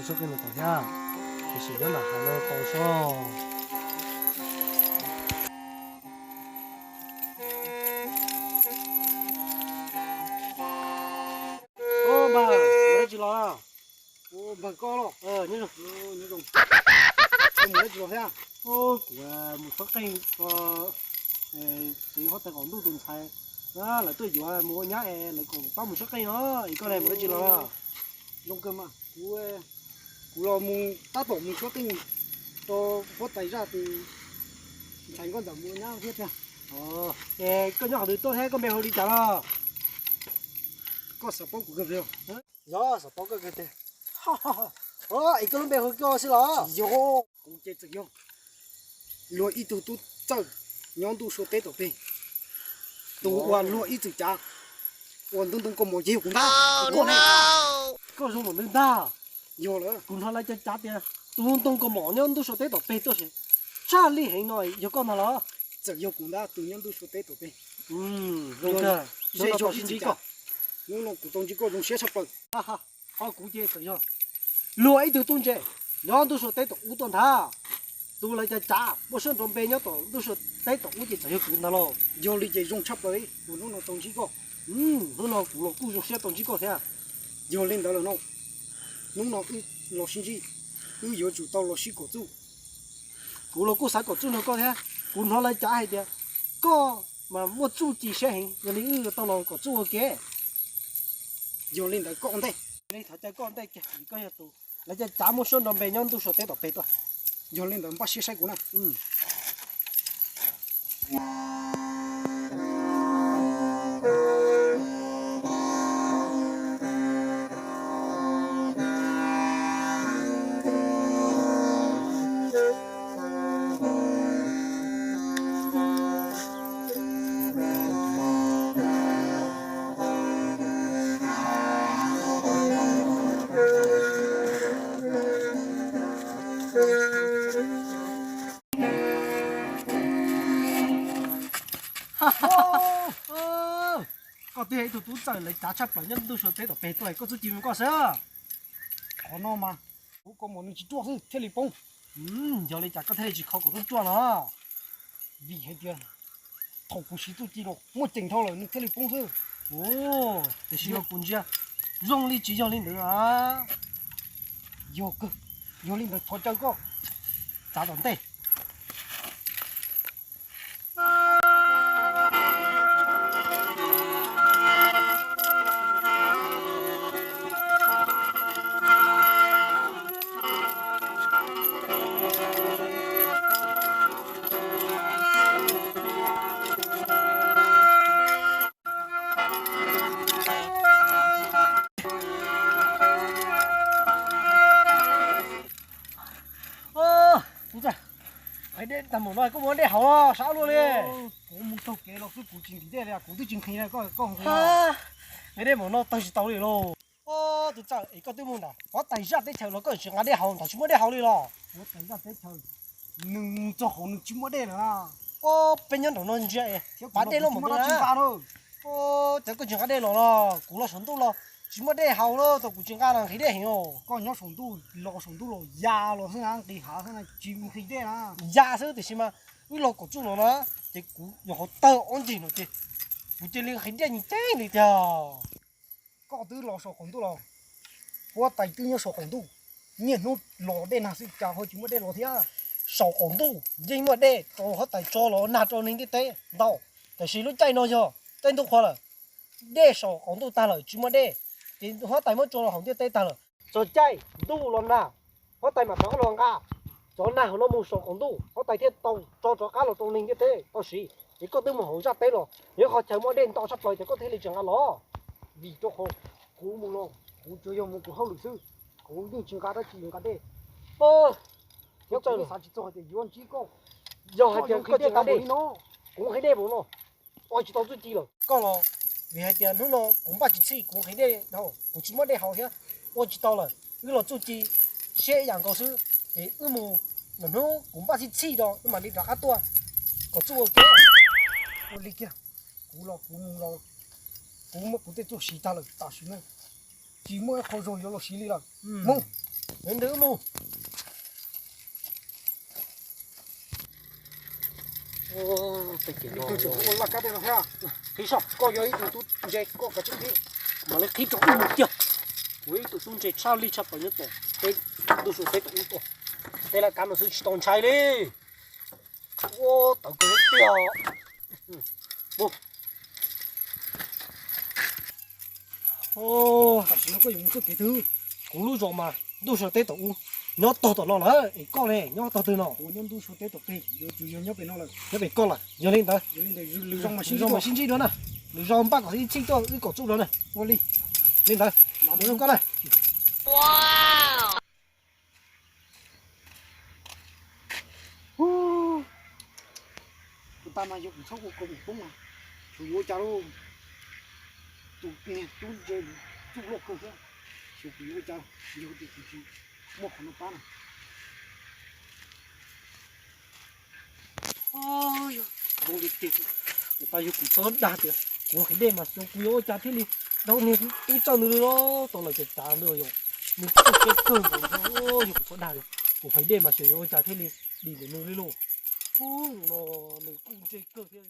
Txoj keej no tau thiab, tiam sis nyob nram hav no tau soj. Npawg, mus dab tsi los? Npawg koj los? Nyob zoo. Mus dab tsi los thiab? Kuv mus tshov qeej, txiv huab tais qaum ntuj tus ntxhais, lawv tuaj yuav mus ua nyab es lawv kom pab mus tshov qeej no, es koj ne mus dab tsi los? Zoo kawg mas, kuv, kuv los mus tab tom mus tshov qeej rau huab tais zaj tus ntxhais nkauj ntxawm mus ua nyab thiab tiag. Es koj nyob qhov twg tuaj thiab koj npe hu li cas los? Koj xav paub kuv kawg tiag? Yog, xav paub koj kawg tiag. Es koj lub npe hu koj xwb los? Yog, kuv ces txawm yog luag ib tug tub txawj nyob ntuj sua teb tom peg, tus uas luag ib txwm cav ua ntub ntoo kaus mom ces yog kuv ntag. Koj zoo mam ntag. Yog lawm, kuv hnov lawv cav cav tias tus ntoo kaus mom nyob ntuj sua teb tom peg tuaj, tshaj lij heev no yog koj ntag los? Txawm yog kuv ntag tus nyob ntuj sua teb tom peg. Zoo kawg, ze zoo ib sib ntsib koj. Hnub no kuv tau ntsib koj zoo siab tshaj plaws. Ho kuv ces txawm yog luag ib tug tub ntse nyob ntuj sua teb tom ub tuaj ntag. Tus lawv cav cav muaj suab nrov npe nyob tom ntuj sua teb tom ub ces txawm yog kuv ntag lauj. Yog li ces zoo tshaj plaws, kuv hnub no tau ntsib koj. Hnub no kuv los kuj zoo siab tau ntsib koj thiab. Yog li ntawd lawm no, hnub no wb los sib ntsib, wb yuav tsum tau los sib kom txuj. Kuv los kuj xav kom txuj nrog koj thiab. Kuv hnov lawv cav hais tias koj mas muaj txuj ci siab heev, yog li wb tau los kom txuj ua ke. Yog li ntawd koj ua ntej. Li thov caw koj ua ntej kiag, koj yog tus lawv cav cav muaj suab nrov npe nyob ntuj sua teb tom peg tuaj. Yog li ntawd npaj siab saib kuv na. Koj twb yog ib tug tub txawj lawv cav tshaj plaws nyob ntuj sua teb tom peg tuaj, koj txuj ci mus koj xwb. Qhov no mas kuv kaus mom nws tsis ruaj xwb thiaj li poob. Yog li cas koj thiaj li tsis kho kom tub ruaj los? Vim hais tias thaum kuv siv txuj ci los muaj ceem dhau lawm nws thiaj li poob xwb. Tiam sis yog kuv ntsia zoo li tsis yog li ntawd a. Yog kawg, yog li ntawd thov caw koj txav tom ntej. Tus txawj, hais dej tag mus no koj mus dej haus los sab luaj li. Kuv mus taug kev los xwb kuv tsis nqhis dej li, kuv twb tsis nqhis koj nqhis. Hais dej mus no taug tsis tau li lauj. Tus txawj es koj twb mus nram huab tais zaj teb chaws los koj tsis nqa dej haus, nram tsis muaj dej haus li los? Huab tais zaj teb chaws nws mus txog hauv nws tsis muaj dej lawm na. Peb nyob nram no ntsia es pav dej loj mus nqa. Cov koj tsis nqa dej los los kuv los saum ntuj los tsis muaj dej haus los tau kuv tsis nqa los nqhis dej heev os. Koj nyob saum ntuj los saum ntuj los ya los xwb na, nqis hav xwb na tsis nqhis dej na. Ya xwb tiam sis mas wb los kom txuj los na, ces kuv nyuam qhuav tawg ob ncig no ces kuv cia li nqhis dej nyias ceeb li tiag. Koj twb los saum qaum ntuj los, huab tais twb nyob saum qaum ntuj, niaj hnub los dej nag xwb cas ho tsis muaj dej los thiab. Saum qaum ntuj yeej muaj dej rau huab tais tso los nag rau neeg ntiaj teb ntau, tiam sis lub caij no yog caij ntuj qhua lawm, dej saum qaum ntuj tag lawm tsis muaj dej, ces huab tais muab tso los hauv ntiaj teb tag lawm. Txog caij ntuj los nag, huab tais mam rov qab los nqa cov nag hauv no mus saum qaum ntuj, huab tais thiaj tau tso rov qab los rau neeg ntiaj teb tau siv. Es koj twb mus hauv zaj teb los, yog qhov chaw muaj dej ntau tshaj plaws ces koj thiaj li tsis nqa los. Vim rau qhov kuv mus los kuv tsuas yog mus kuv hauj lwm xwb, kuv yeej tsis nqa dab tsi nqa dej. Xav tsis txog hais tias yuav ntsib koj, yog hais tias koj tsis nqa dej, kuv nqhis dej mus no ua tsis tau txuj ci lawm. Koj los vim hais tias hnub no kuv npaj tsis txhij kuv nqhis dej dhau kuv tsis muaj dej haus thiab, ua tsis tau lawm. Wb los txuj ci siab ib yam nkaus xwb, ces wb mus, hnub kuv npaj txhij txhij rau wb mam li rov qab tuaj kom txuj ua ke. Ua li kiag, kuv los kuv mus los, kuv muab kuv tej txuj siv tag lawm tam sim no tsis muaj ib qho zog yuav los siv li lawm. Mus. Ntawd mus. Qhib soj, koj yog ib tug tub ntse koj kav tsij qhib. Mam li qhib rau ub mus kiag. Kuv ib tug tub ntse tshaj lij tshaj plaws nyob tom teb, ntuj sua teb tom ub tuaj. Tej laj kav no xwb tsis tau ntshai li. Ua tawv kawg tiag. Tam sim no koj yuav mus txoj kev twg? Kuv lub zos mas ntuj sua teb tom ub, nyob tog tom no lawm es koj ne nyob tog twg no? Kuv nyob ntuj sua teb tom pem, yuav tsum yog nyob pem no lawm. Nyob pem koj lawm, yog li ntawd. Lwm zaus mas sib ntsib dua na. Lwm zaus npaj kom ib txhij tuaj wb kom txuj rau na. Ua li. Li ntawd, mus zoo koj na. Tus tag mas yog kuv txhob ua kaus mom poob mas, xyov yuav ua cas lauj. Tus niag tub ntse txuj loj kawg thiab, xyov kuv yuav ua cas, yog tias kuv tsis muaj qhov no pab na. Zoo li tiag, tus tag yog kuv txhob dag tias kuv hais dej mas xyov kuv yuav ua cas thiaj li, tau niag tub txawj nws li los tau lawm cas cas nws yog, nws txawj kawg nkaus, yog kuv txhob dag tias kuv hais dej mas xyov yuav ua cas thiaj li dim ntawm nws li lauj. Ub, no nws kuj ntse kawg thiab.